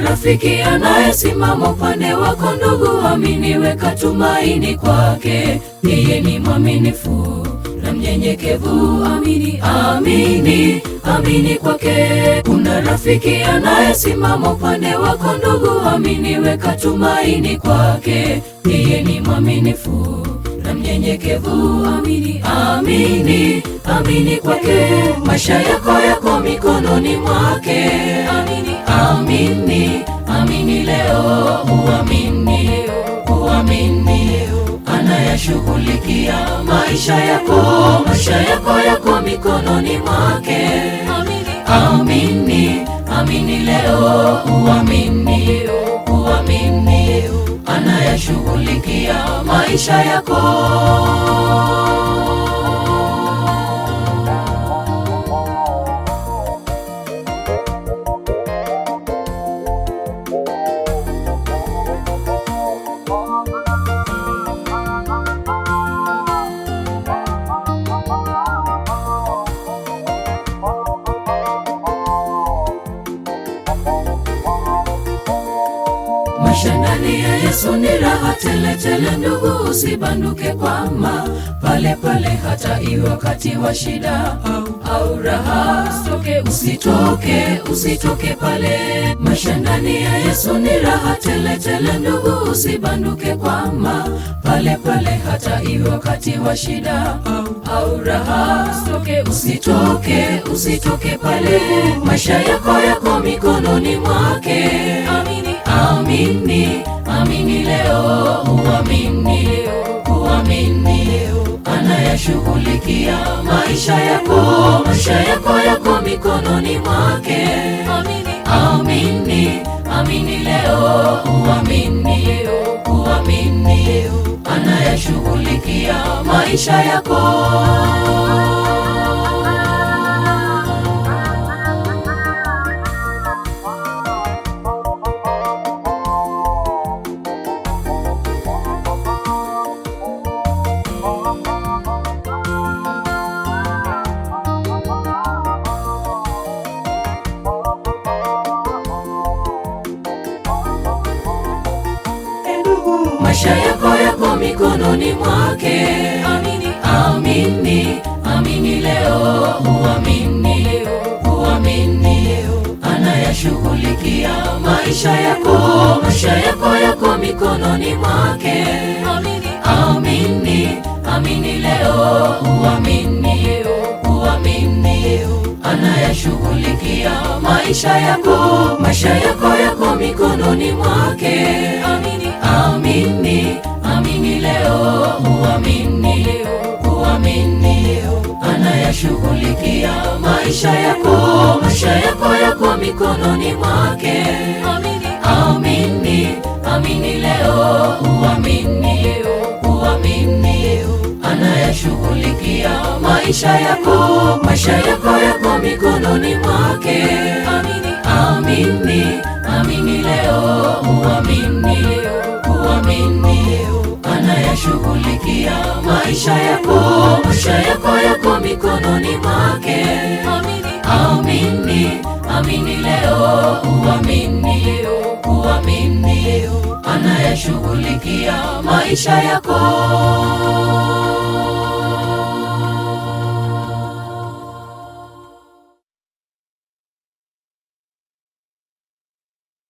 rafiki anayesimama upande wako ndugu, amini, weka tumaini kwake. Yeye ni mwaminifu na mnyenyekevu, amini, amini, amini kwake. Kuna rafiki anayesimama upande wako ndugu, amini, weka tumaini kwake. Yeye ni mwaminifu na mnyenyekevu, amini, amini, amini kwake. Maisha yako yako mikononi mwake, amini, amini, amini leo, uamini, uamini, anayashughulikia maisha yako. Maisha yako yako mikononi mwake, amini, amini, amini leo, uamini, uamini, anayashughulikia maisha yako. Maisha ndani ya Yesu ni raha tele tele, ndugu, usibanduke kwama pale pale, hata iwe wakati wa shida au raha. Usitoke, usitoke, usitoke pale. Maisha ndani ya Yesu ni raha tele tele, ndugu, usibanduke kwama pale pale, hata iwe wakati wa shida au raha. Usitoke, usitoke, usitoke pale. Maisha yako yako mikononi mwake, amini, amini, amini leo, uamini, uamini, anayashughulikia maisha yako. Maisha yako yako mikononi mwake, amini, amini, amini leo, uamini, uamini, anayashughulikia maisha yako. Maisha yako yako mikononi mwake, amini, amini, amini leo, uamini, uamini, anayashughulikia maisha yako. Maisha yako yako mikononi mwake, amini, amini, amini leo, uamini, uamini, anayashughulikia maisha yako. Maisha yako yako mikononi mwake, amini, amini, amini leo, uamini, uamini, anayashughulikia maisha yako. Maisha yako yako mikononi mwake, amini, amini, amini leo, uamini, uamini, anayashughulikia maisha yako. Maisha yako yako mikononi mwake, amini, amini, amini leo, uamini, uamini, anayashughulikia maisha yako. Maisha yako yako mikononi mwake, amini, amini, amini leo, uamini, uamini, anayashughulikia maisha yako.